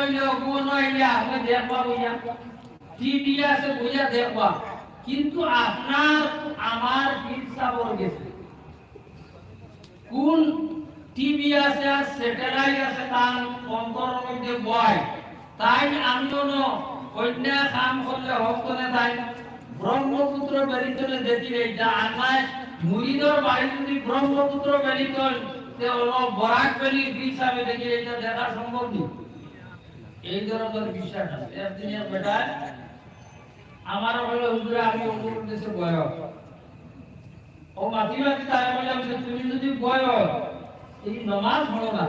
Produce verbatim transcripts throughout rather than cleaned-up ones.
অগুন আইলে আপনে দেখবা বইয়া, টিভি আছে বইয়া দেখবা, কিন্তু আপনার আমার পীর সাবর গেছে। কোন টিভি আছে আর স্যাটেলাইট আছে তার অন্তরর মধ্যে বয়, তাই আমিও ন কন্যা কাম করলে হকতনে তাই ব্রহ্মপুত্র বেলিতনে দেখি রে, যা আকাশ মুরিদর বাড়ি যদি ব্রহ্মপুত্র বেলিতন, তে হলো বরাক বেলির পীর সাবে দেখি রে, এটা দেখা সম্ভব নেই। এই ধরনের বিশ্বাস আছে। একদিন এক বেটায় আমার বলে, "হুজুরে, আমি অমুক দেশে বয়স।" ও মাতি মাতি তারে বললাম যে, "তুমি যদি বয়স, এই নমাজ পড়ো না।"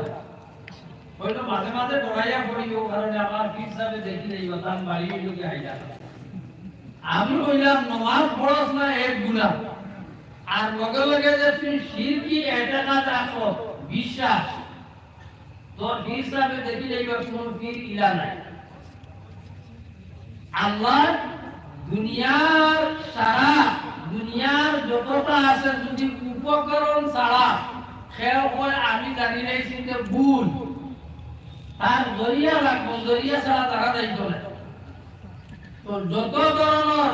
বললো, "মাঝে মাঝে ডরাইয়া পড়ি, ও কারণে আমার পীর সাবে দেখি নেই, বা তার বাড়ি হইল কি হাইলা।" আমি কইলাম, "নমাজ পড়স না এক গুনাহ, আর লগে লগে যে তুই শিরকি এতেকাদ রাখো, বিশ্বাস, তোর পীর সাবে দেখি যাইবার কোনো পীর ইলা নাই।" আল্লাহ দুনিয়ার সারা, দুনিয়ার যতটা আছে যদি উপকরণ ছাড়া কেউ কয় আমি জানি নাই, সেটা ভুল। তার জরিয়া লাগবো, জরিয়া ছাড়া তারা যাইতো না। তো যত ধরনের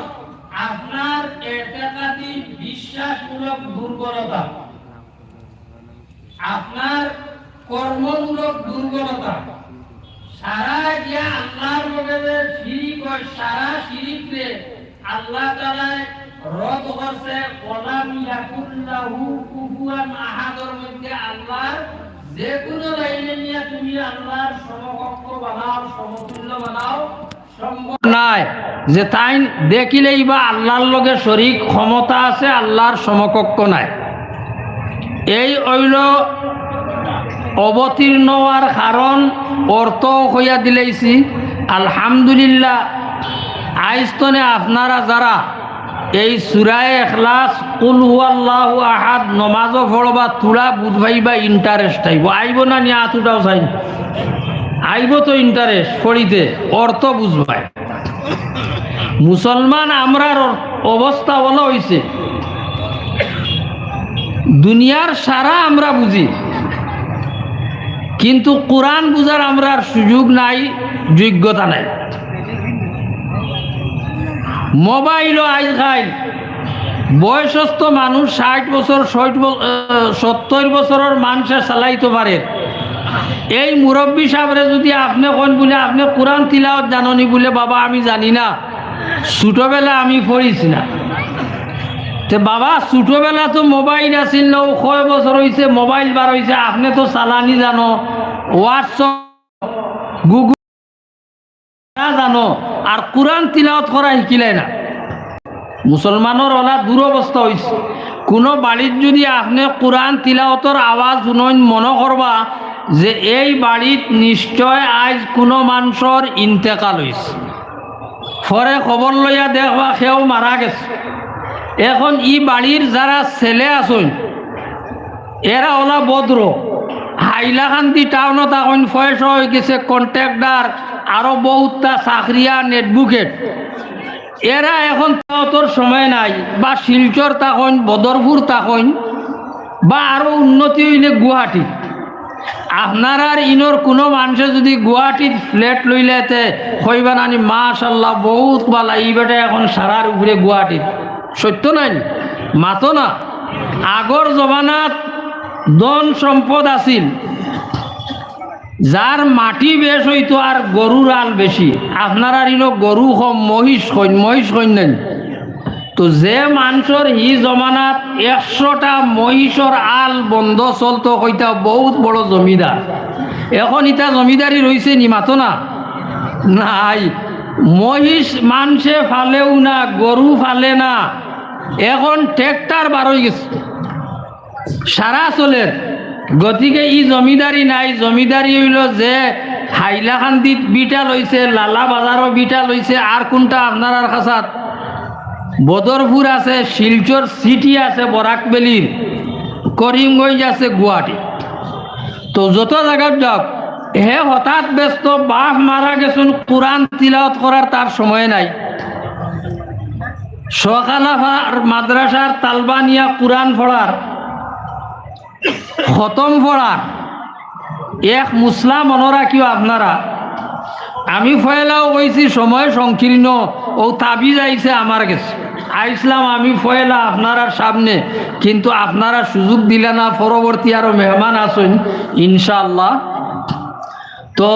আপনার এতেকাদি বিশ্বাসমূলক দুর্বলতা, আপনার কর্মমূলক দুর্বলতা, সারা গিয়া আল্লাহর লগে যে শিরিক হয়, সারা শিরিকরে আল্লাহ তাআলায় রদ করছে, "ওয়ালাম ইয়াকুল লাহু কুফুয়ান আহাদর" মধ্যে আল্লাহর যে কোনো লাইনে নিয়ে তুমি আল্লাহর সমকক্ষ বানাও, সমতুল্য বানাও, সম্ভব নাই। যে তাইন দেখিলেই বা আল্লাহর লগে শরিক, ক্ষমতা আছে, আল্লাহর সমকক্ষ নাই। এই অইল অবতীর্ণ হওয়ার কারণ, অর্থ কইয়া দিলাইছি। আলহামদুলিল্লাহ, আইজ তনে আপনারা যারা এই সূরায়ে ইখলাস, কুল হুয়াল্লাহু আহাদ নমাজও পড়বা, থুড়া বুঝ পাইবা, ইন্টারেস্ট আইবো। আইবো না নি আত উঠাও চাইন? আইবো তো ইন্টারেস্ট পড়িতে, অর্থ বুঝবায়। মুসলমান আমরার অবস্থা অলা অইছে, দুনিয়ার সারা আমরা বুঝি, কিন্তু কোরআন বুঝার আমরার সুযোগ নাই, যোগ্যতা নাই। মোবাইলও আইজকাইল বয়সস্থ মানুষ, ষাইট বছর, ষাইট ব-, আহ, সত্তইর বছরর মানষে চালাইতো পারের। এই মুরব্বি সাবরে যুদি আপনে কইন বুলে, "আপনে কোরআন তিলাওয়াত জাননি?" বুলে, "বাবা, আমি জানি না, ছোটবেলা আমি পড়ছি না।" তে বাবা, ছোটবেলা তো মোবাইল আছিল না, অউ কয় বছর অইছে মোবাইল বার অইছে, আপনে তো চালানি জানো, WhatsApp, Google না জানো, আর কোরআন তিলাওয়াত করা হিকিলায় না। মুসলমানর অলা দুরবস্থা অইছে। কুনু বাড়িত যুদি আপনে কোরআন তিলাওয়াতর আওয়াজ হুনইন, মনো করবা যে এই বাড়িত নিশ্চয় আইজ কুনু মানষর ইন্তেকাল অইছে। পরে খবর লইয়া দেখবা কেউ মারা গেছে। এখন ই বাড়ির যারা ছেলে আছইন, এরা অলা ভদ্র, হাইলাকান্দি টাউনো থাকইন, পয়সা অইগেছে, কন্ট্রাক্টর, আরো বউততা চাকরিয়ান, অ্যাডভোকেট। এরা এখন তিলাওয়াতর সময় নাই, বা শিলচর থাকইন, বদরপুর থাকইন, বা আরো উন্নতি অইলে গুয়াহাটি। আপনারার ইনর কুনু মানষে যুদি গুয়াহাটিত ফ্ল্যাট লইলে তে কইবা নানি, "মাশাআল্লাহ, বউত ভালা, ই বেটা এখন সারার উপরে গুয়াহাটিত।" সত্য নায়নি? মাতো না। আগর জমানাত ধন সম্পদ আছিল, যার মাটি বেশ অইতো আর গরুর আল বেশি। আপনারার ইনো গরু কম, মহিষ কইন, মহিষ কইন নায়নি? তো যে মানষর হি জমানাত একশোটা মহিষর আল বন্দ চলতো, কইতা বউত বড় জমিদার। এখন ইতা জমিদারি রইছেনি? মাতো না। নাই। মহিষ মানষে ফালেও না, গরু ফালে না, এখন ট্রাক্টর বার অইগেছে। সারা চলের। গতিকে ই জমিদারি নাই, জমিদারি অইলো যে হাইলাকান্দিত ভিটা লইছে, লালা বাজারো ভিটা লইছে, আর কুনটা আপনারার কাছাত? বদরপুর আছে, শিলচর সিটি আছে, বরাক ভ্যালির, করিমগঞ্জ আছে, গুয়াহাটি। তো যত জাগাত যাউক, হে হঠাৎ ব্যস্ত, বাপ মারা গেছইন, কোরআন তিলাওয়াত করার তার সময় নাই। সকালাফার মাদ্রাসার তালবা নিয়া কোরআন পড়ার, খতম পড়ার, এক মুসলা মনো রাখিও আপনারা, আমি পয়লাও কইছি, সময় সংকীর্ণ, ও তাবিজ আইছে আমার গেছে। আইসলাম আমি পয়লা আপনারার সামনে, কিন্তু আপনারা সুযোগ দিলা না, পরবর্তী আরো মেহমান আছইন ইনশাআল্লাহ। তো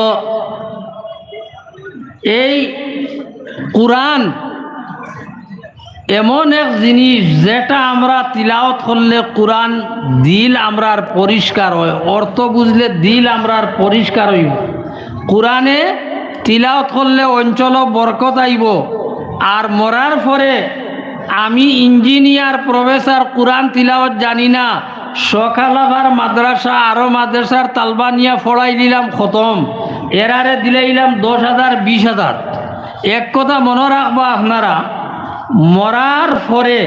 এই কোরআন এমন এক জিনিস, যেটা আমরা তিলাওয়াত করলে কোরআন দিল আমরার পরিষ্কার হয়, অর্থ বুঝলে দিল আমরার পরিষ্কার হইব। কোরআনে তিলাওয়াত করলে অঞ্চল বরকত আইব। আর মরার পরে আমি ইঞ্জিনিয়ার, প্রফেসর, কোরআন তিলাওয়াত জানি না, সকালাফার মাদ্রাসা আরো মাদ্রাসার তালবা নিয়া পড়াই দিলাম খতম, এরারে দিলাইলাম দশ হাজার, বিশ হাজার। এক কথা মনে রাখবা আপনারা, মরার পরে,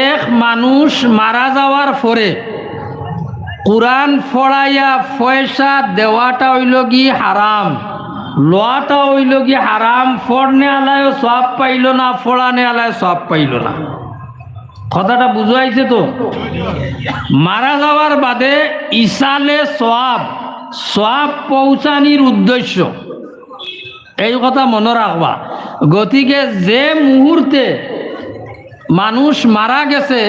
এক মানুষ মারা যাওয়ার পরে কোরআন পড়াইয়া পয়সা দেওয়াটা অইল গি হারাম, লওয়াটা অইল গি হারাম। পড়নে আলায়ও সওয়াব পাইল না, পড়ানে আলায় সওয়াব পাইল না। কথাটা বুঝাইছে তো? মারা যাওয়ার বাদে ইসালে সওয়াব, সওয়াব পৌঁছানির উদ্দেশ্য, এই কথা মনে রাখবা। গতিকে যে মুহূর্তে মানুষ মারা গেছে,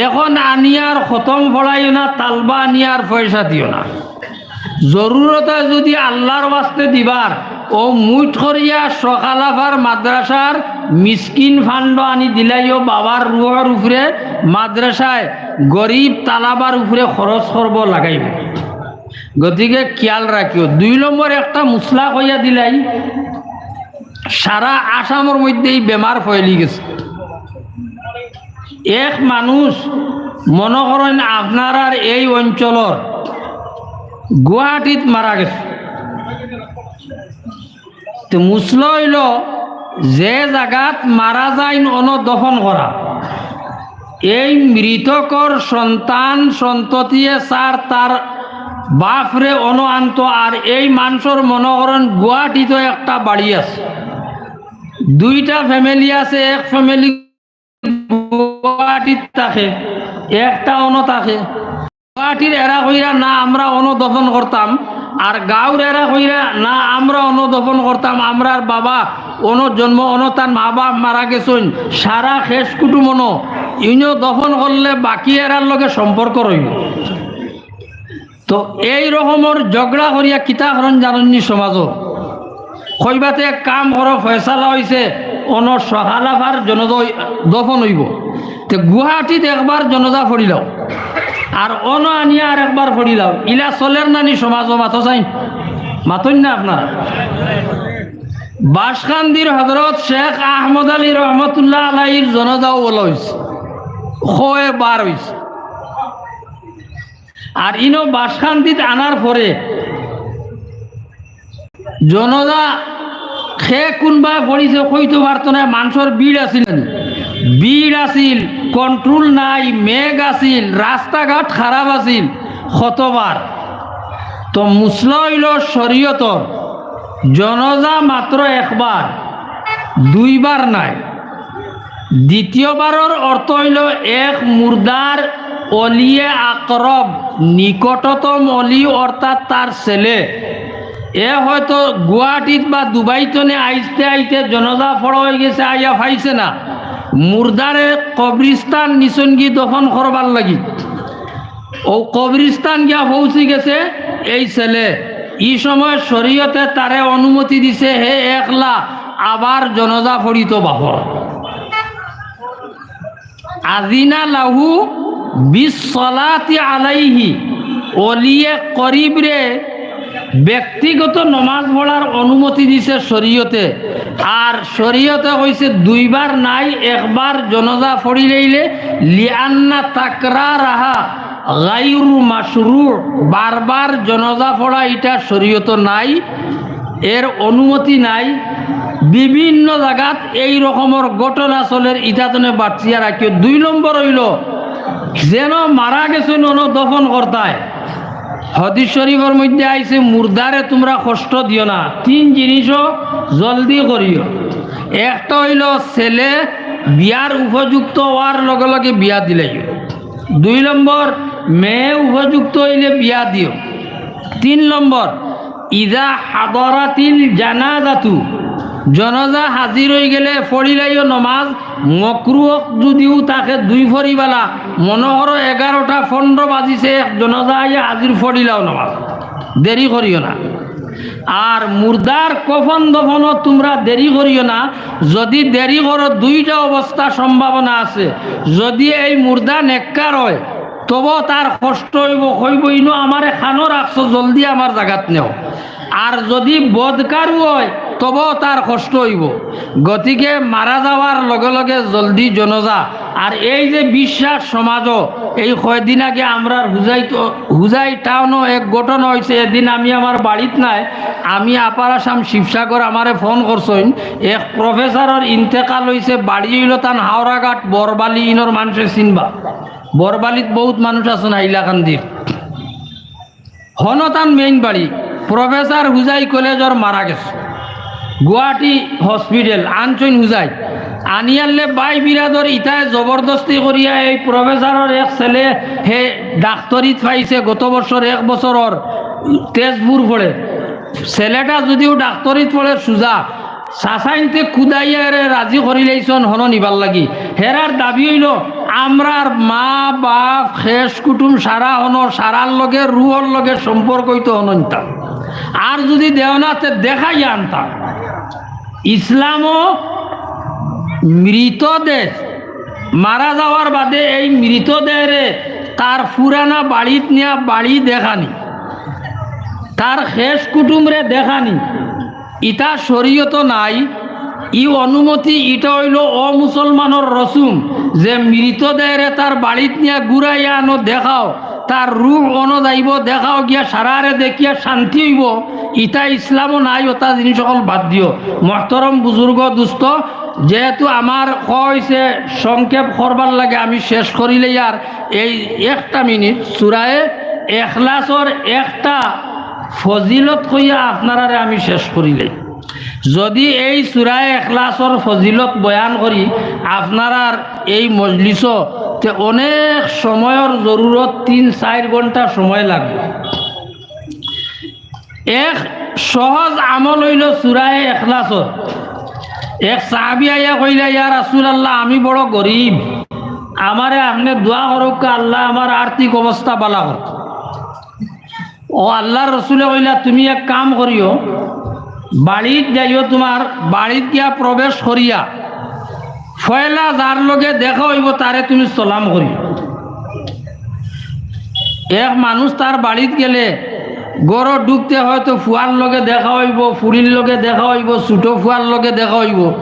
এখন আনিয়ার খতম পড়াইও না, তালবা আনিয়ার পয়সা দিও না। জরুরতে যদি আল্লাহর ওয়াস্তে দিবার, ও মুইট করিয়া সকালাফার মাদ্রাসার মিসকিন ফান্ড আনি দিলাইও, বাবার রুহর উপরে, মাদ্রাসায় গরিব তালাবার উপরে খরচ করব, লাগাইব। গতিকে খেয়াল রাখিও। দুই নম্বর একটা মুসলা কইয়া দিলাই, সারা আসামর মধ্যে এই বেমার ফয়লি গেছে। এক মানুষ মনে করেন আপনারার এই অঞ্চলর গুয়াহাটিত মারা গেছে। তো মুসলা অইল, যে জাগাত মারা যাইন অনো দফন করা, এই মৃতকর সন্তান সন্ততিয়ে সার তার বাফরে অনো আনতো। আর এই মানষর মনে করেন গুয়াহাটিত একটা বাড়ি আছে, দুইটা ফ্যামিলি আছে, এক ফ্যামিলি গুয়াহাটিত থাকে, একটা অনো থাকে। গুয়াহাটির এরা কইরা না আমরা অনো দফন করতাম, আর গাঁওর এরা কইরা না আমরা অনো দফন করতাম, আমরার বাবা অনো জন্ম, অনো তার মা বাপ মারা গেছইন, সারা খেশ কুটুম অনো, ইনো দফন করলে বাকি এরার লগে সম্পর্ক রইব। তো এই রকমর ঝগড়া করিয়া কিতা করইন জানইননি সমাজও? কইবাতে এক কাম করো, ফয়সালা অইছে, অনো সকালাফার জনাজা অই-, দফন অইব। তে গুয়াহাটিত একবার জনাজা পড়িলাও, আর অনো আনিয়া আর একবার পড়িলাও, ইলা চলের নানি সমাজও? মাতো চাইন, মাতইন না আপনারা। বাসকান্দির হজরত শেখ আহমদ আলী রহমতুল্লাহ আলাইহির জনাজাও অলা অইছে, কয় বার অইছে। আর ইনো বাসকান্দিত আনার পরে জনাজা খে কুনবায় পড়িছে কইতো পারতো না, মানষর ভিড় আছিল না নি? ভিড় আছিল, কন্ট্রোল নাই, মেঘ আছিল, রাস্তাঘাট খারাপ আছিল, কতবার। তো মুসলা অইল শরীয়তর জনাজা মাত্র একবার, দুইবার নায়। দ্বিতীয়বারর অর্থ অইল এক মুর্দার অলিয়ে আকরব, নিকটতম অলি, অর্থাৎ তার ছেলে। এ হয়তো গুয়াহাটিত বা দুবাই তনে আইতে আইতে জনাজা পড়া অই গেছে, আইয়া পাইছে না। মুর্দারে কবরিস্তান নিছইন গি দফন করবার লাগি। ও কবরিস্তান গিয়া পৌঁছি গেছে এই ছেলে। ই সময় শরীয়তে তারে অনুমতি দিছে, হে একলা আবার জনাজা পড়িতো বাফর। আজিনা লাহু বিসসালাতি আলাইহি, অলিয়ে করিবরে ব্যক্তিগত নমাজ পড়ার অনুমতি দিছে শরীয়তে। আর শরীয়তে কইছে দুইবার নায়, একবার জনাজা পড়িলাইলে, লিআন্না তাকরারাহা গায়রু মাশরু, বারবার জনাজা পড়া ইটা শরীয়তো নাই, এর অনুমতি নাই। বিভিন্ন জাগাত এই রকমর ঘটনা চলের, ইটা তনে বাচিয়া রাখিও। দুই নম্বর অইল, যেন মারা গেছইন অনো দফন করতায়। হাদিস শরীফর মধ্যে আইছে, মুর্দারে তুমরা কষ্ট দিও না, তিন জিনিসও জলদি করিও। একটা অইল ছেলে বিয়ার উপযুক্ত অওয়ার লগে লগে বিয়া দিলাইও। দুই নম্বর, মেয়ে উপযুক্ত অইলে বিয়া দিও। তিন নম্বর, ইজা হাদারাতিল জানাজাতু, জনাজা হাজির অইগেলে ফড়িলাইও নমাজ। মকরুহ যুদিও থাকে দুই ফড়িবালা, মনো করো এগারোটা পনরো বাজিছে, এক জনাজা আইয়া হাজির, ফড়িলাও নমাজ, দেরি করিও না। আর মুর্দার কফন দফনো তুমরা দেরি করিও না। যুদি দেরি করো, দুইটা অবস্থা সম্ভাবনা আছে। যুদি এই মুর্দা নেককার অয়, তবু তার কষ্ট অইবো, কইবো, "ইনো আমারে খানো রাখছো, জলদি আমার জাগাত নেও।" আর যুদি বদকারও অয়, তবু তার কষ্ট অইবো। গতিকে মারা যাওয়ার লগে লগে জলদি জনাজা। আর এই যে বিশ্বাস সমাজো, এই কয়দিন আগে আমরার হুজাই তো, হুজাই টাউনো এক ঘটনা অইছে। এদিন আমি আমার বাড়িত নাই, আমি আপার আসাম শিবসাগর, আমারে ফোন করছইন। এক প্রফেসরর ইন্তেকাল অইছে, বাড়ি অইলো তান হাওড়াঘাট বড়বালি, ইনর মানষে চিনবা। বড়বালিত বউত মানুষ আছইন হাইলাকান্দির। হনো তান মেইন বাড়ি, প্রফেসর হুজাই কলেজর, মারা গেছে। গুয়াহাটি হসপিটাল আনছইন হুজাই। আনিয়ারলে ভাই বিরাদর ইতায় জবরদস্তি করিয়া এই প্রফেসরর এক ছেলে, হে ডাক্তরিত পাইছে গত বছর, এক বছরর তেজপুর পড়ে। ছেলেটা যুদিও ডাক্তরিত পড়ে সুজা, চাচাইন্তে কুদাইয়া এরে রাজি করিলাইছইন হনো নিবার লাগি। হেরার দাবি অইলো, "আমরার মা বাপ, খেশ কুটুম সারা হনো, সারার লগে, রুহর লগে সম্পর্ক অইতো হনো নিতাম। আর যুদি দেও না, তে দেখাইয়া আনতাম।" ইসলামো মৃতদেহ, মারা যাওয়ার বাদে এই মৃতদেহরে তার পুরানা বাড়িত নিয়া বাড়ি দেখানি, তার খেশ কুটুমরে দেখানি, ইতা শরীয়তো নাই। ই অনুমতি, ইটা অইলো অমুসলমানর রসুম, যে মৃতদেহরে তার বাড়িত নিয়া ঘুরাইয়া আনো, দেখাও, তার রুহ অনো যাইবো, দেখাও গিয়া সারারে দেখিয়া শান্তি অইবো। ইতা ইসলামো নাই, অতা জিনিস অকল বাদ দিও। মহতরম বুজুর্গ দুস্ত, যেহেতু আমার কইছে সংক্ষেপ করবার লাগি, আমি শেষ করিলেই আর এই একটা মিনিট সুরায়ে এখলাসর একটা ফজিলত কইয়া আপনারারে আমি শেষ করিলেই। যুদি এই সুরায়ে এখলাসর ফজিলত বয়ান করি আপনারার এই মজলিসো, তে অনেক সময়র জরুরত, তিন চাইর ঘন্টা সময় লাগবো। এক সহজ আমল অইলো সুরায়ে এখলাসর। এক সাহাবী আইয়া কইলা, "ইয়া রাসূলুল্লাহ, আমি বড় গরিব, আমারে আপনে দোয়া করউক্কা, আল্লায় আমার আর্থিক অবস্থা বালা করউক।" ও আল্লার রসুলে কইলা, "তুমি এক কাম করিও, বাড়িত যাইও, তুমার বাড়িত গিয়া প্রবেশ করিয়া পয়লা যার লগে দেখা অইবো, তারে তুমি সালাম করিও।" এক মানুষ তার বাড়িত গেলে ঘরো ঢুকতে হয়তো ফুয়ার লগে দেখা অইবো, ফুড়ির লগে দেখা অইবো, ছুটো ফুয়ার লগে দেখা অইবো,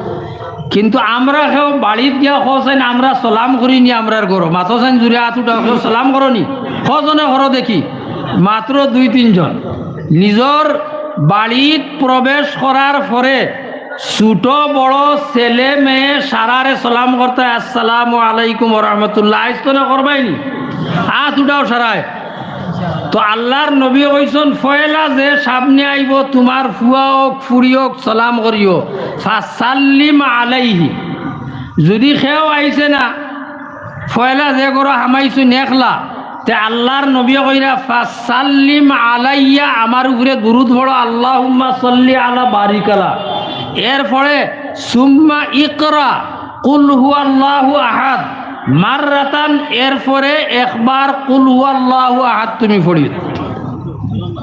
কিন্তু আমরা কেউ বাড়িত গিয়া কওছাইন আমরা সালাম করি নি, আমরার ঘরো মাতছাইন জুরে আত উঠাও, কেউ সালাম করো নি? কজনে করো দেখি? মাত্র দুই তিনজন। নিজর বাড়িত প্রবেশ করার পরে ছুটো বড়ো ছেলে মেয়ে সারারে সালাম করতায়, "আসসালামু আলাইকুম ওয়া রাহমাতুল্লাহ।" আইজ তো না করবায়নি? আত উঠাও সারায়। তো আল্লার নবী কইছইন, পয়লা যে সামনে আইবো, তুমার ফুয়া অউক, ফুড়ি অউক, সালাম করিও, "ফাসাল্লিম আলাইহি।" যুদি কেউ আইছে না, পয়লা যে ঘরো হামাইছইন একলা, তে আল্লার নবী কইরা, "ফাসাল্লিম আলাইয়া", আমার উপরে দুরুদ পড়ো, "আল্লাহুম্মা সাল্লি আলা বারিক আলা।" এরপরে, "সুম্মা ইকরা কুল হুয়াল্লাহু আহাদ মাররাতান", এরপরে একবার কুল হুয়াল্লাহু আহাদ তুমি পড়িও।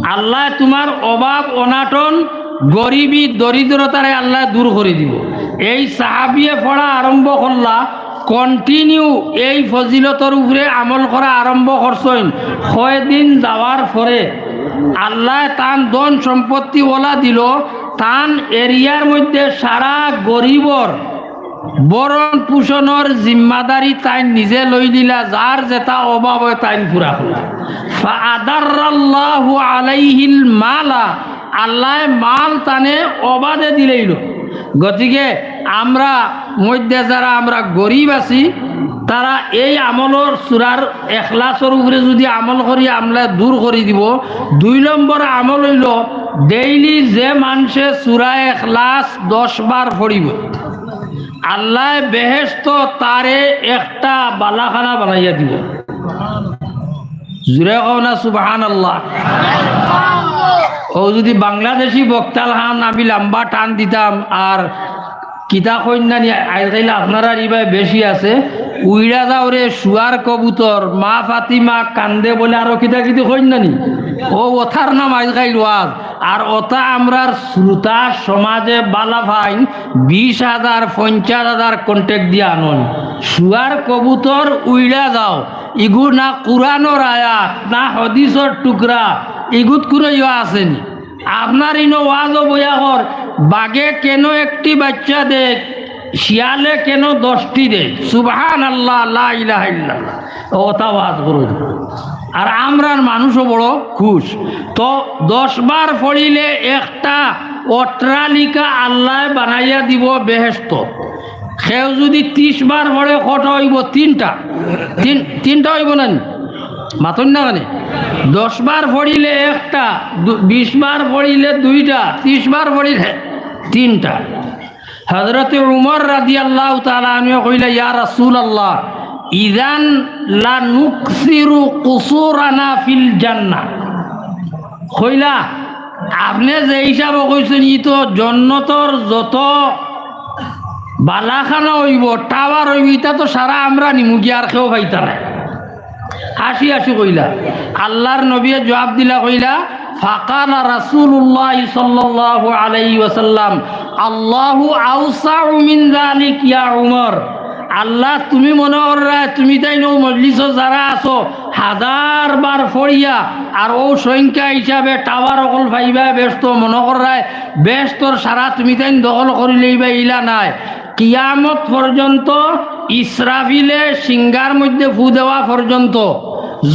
আল্লায় তুমার অভাব, অনাটন, গরিবি, দরিদ্রতারে আল্লায় দূর করি দিবো। এই সাহাবিয়ে পড়া আরম্ভ করলা, continue এই ফজিলতর উপরে আমল করা আরম্ভ করছইন। কয়দিন যাওয়ার পরে আল্লায় তান ধন সম্পত্তি ওলা দিলো, তান এরিয়ার মধ্যে সারা গরিবর ভরণ পোষণর জিম্মাদারি তাইন নিজে লই নিলা, যার যেটা অভাব অয় তাইন পুরা করলা। ফাআদাররাল্লাহু আলাইহিল মালা, আল্লায় মাল তানে অবাধে দিলাইলো। গতিকে আমরা মধ্যে যারা আমরা গরিব আছি, তারা এই আমলর সুরার এখলাসর উপরে যুদি আমল করি, আমলায় দূর করি দিবো। দুই নম্বর আমল অইলো, daily যে মানষে সুরা এখলাস দশ বার পড়িবো, আল্লায় বেহেশতো তারে একটা বালাখানা বানাইয়া দিবো। জুরে কও না সুবহানাল্লাহ। অউ যুদি বাংলাদেশি বক্তাল খান আমি লাম্বা টান দিতাম, আর কিতা কইন না নি, আইজকাইল আপনারার ইবায় বেশি আছে, উইড়া যাও রে শুয়ার কবুতর, মা ফাতিমা কান্দে বলে আরো কিতা কিতি কইন না নি, অউ অতার নাম আইজকাইল ওয়াজ। আর অতা আমরার শ্রোতা সমাজে বালা ফাইন, বিশ হাজার, পঞ্চাশ হাজার contact দিয়া আনইন। শুয়ার কবুতর উইড়া যাও, ইগু না কুরআনর আয়াত, না হাদিসর টুকরা, ইগুত কুনু ইয়া আছে নি। আপনার ইনো ওয়াজও বয়া কর, বাঘে কেন একটি বাচ্চা দেয়, শিয়ালে কেন দশটি দেয়? সুবহানাল্লাহ, লা ইলাহা ইল্লাল্লাহ। অতা ওয়াজ করইন। আর আমরার মানুষও বড় খুশ। তো দশ বার পড়িলে একটা অট্টালিকা আল্লায় বানাইয়া দিবো বেহেশত। কেউ যুদি ত্রিশ বার পড়ে, কটা অইবো? তিনটা। তিন, তিনটা অইবো না নি? মাতইন না কেনে? দশ বার পড়িলে একটা, দু-, বিশ বার পড়িলে দুইটা, ত্রিশ বার পড়িলে তিনটা। হযরতে উমর রাদিয়াল্লাহু তাআলা আনহু কইলা, "ইয়া রাসূলুল্লাহ, ইযান লানুকসিরু কুসুরানা ফিল জান্নাহ।" কইলা, "আপনে যে হিসাবে কইছইন, ই তো জন্নতর যত বালাখানা অইবো, tower অইবো, ইতা তো সারা আমরা নিমুগি, আর কেউ পাইতা নায়।" হাসি হাসি কইলা। আল্লার নবীয়ে জুয়াব দিলা, কইলা, "ফাকালা রাসূলুল্লাহ সাল্লাল্লাহু আলাইহি ওয়াসাল্লাম, আল্লাহু আওসাউ মিন যালিক ইয়া উমর।" আল্লাহ, তুমি মনো কররায়, তুমি তাইন অউ মজলিসো যারা আছো, হাজার বার পড়িয়া আর অউ সংখ্যা হিসাবে tower অকল পাইবা বেহেশতো, মনো কররায় বেহেশতর সারা তুমি তাইন দখল করি লইবা, ইলা নায়। কিয়ামত পর্যন্ত ইসরাফিলে শিঙ্গার মধ্যে ফু দেওয়া পর্যন্ত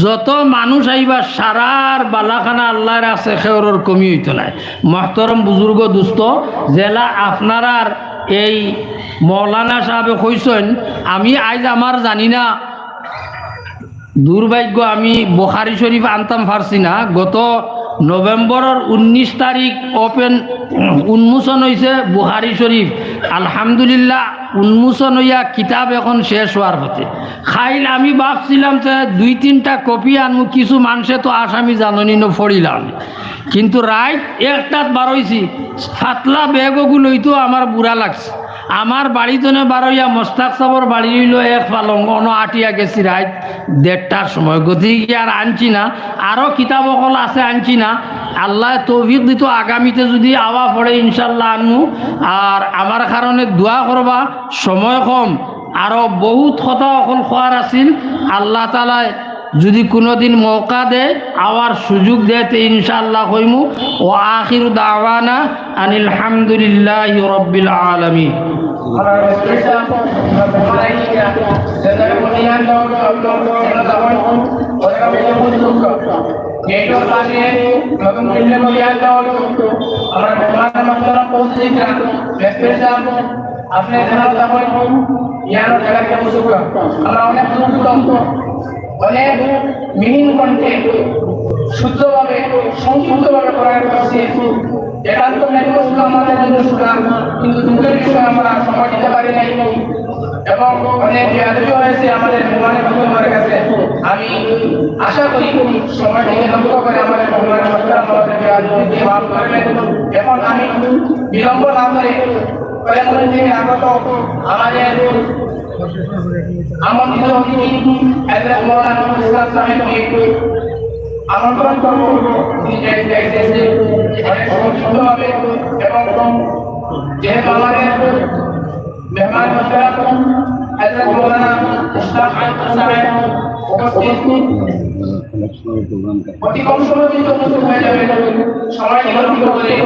যত মানুষ আইবা, সারার বালাখানা আল্লায় রাখছে, কেউরর কমি অইতো নায়। মহতরম বুজুর্গ দুস্ত, যেলা আপনারার এই মৌলানা সাহেবে কইছইন, আমি আইজ আমার জানি না, দুর্ভাগ্য, আমি বুখারী শরীফ আনতাম পারছি না। গত নভেম্বরর উনিশ তারিখ open, উন্মোচন অইছে বুখারী শরীফ। আলহামদুলিল্লাহ, উন্মোচন অইয়া কিতাব এখন শেষ অওয়ার পথে। কাইল আমি ভাবছিলাম যে দুই তিনটা কপি আনমু, কিছু মানষে তো আসামি জানইন, পড়িলাম। কিন্তু রাইত একটাত বারইছি, ফাতলা ব্যাগ অগু লইতো আমার বুড়া লাগছে। আমার বাড়ি থনে বারইয়া মোস্তাক সাবর বাড়ি অইলো এক ফালং, অনো আটিয়া গেছি রাইত দেড়টার সময়, গতিকে আর আনছি না। আরো কিতাব অকল আছে, আনছি না। আল্লায় তৌফিক দিতো, আগামীতে যুদি আওয়া পড়ে ইনশাআল্লাহ আনমু। আর আমার কারণে দোয়া করবা, সময় কম, আরো বউত কথা অকল কওয়ার আছিল। আল্লাহ তাআলায় যুদি কুনুদিন মওকা দেয়, আওয়ার সুযোগ দেয়, তে ইনশাআল্লাহ কইমু। ওয়া আখিরু দাওয়ানা আনিল হামদুলিল্লাহি রাব্বিল আলামিন। আমরা অনেক দুঃখিত, অনেক মিহিন কণ্ঠে শুদ্ধভাবে, সংক্ষিপ্তভাবে কোরআন তফসির একান্ত মেহনত শুধু আমাদের জন্য শুধু না, কিন্তু দুঃখের বিষয়ে আমরা সময় দিতে পারি নাই। এবং অনেক বেয়াদবি হয়েছে আমাদের মেহমানের বক্তব্যের কাছে। আমি আশা করি সময়টিকে লক্ষ্য করে আমাদের মেহমানের বক্তব্য আমাদের বেয়াদবিকে মাফ করবেন। এখন আমি বিলম্ব না করে কয়েকজন থেকে আগত আমাদের আমন্ত্রিত অতিথি হযরত মাওলানা নুরুল ইসলাম সাহেবকে আমন্ত্রণ করব। তিনি যে এসেছেন অনেক সংক্ষিপ্তভাবে এবং যেহেতু আমাদের মেহমান মোহতারাম হযরত মাওলানা ইসলাম আহমদ সাহেব উপস্থিত, অতি কম সময়ের ভিতরে উপস্থিত হয়ে যাবেন। সময় নির্ধারিত করে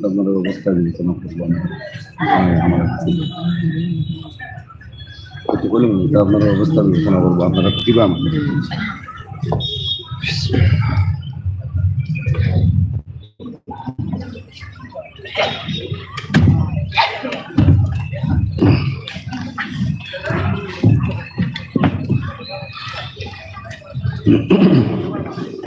আপনাদের অবস্থা বিবেচনা করবো আমরা। হ্যাঁ, আমরা এটা আপনাদের অবস্থা বিবেচনা করবো, আপনারা দিবা আমাকে।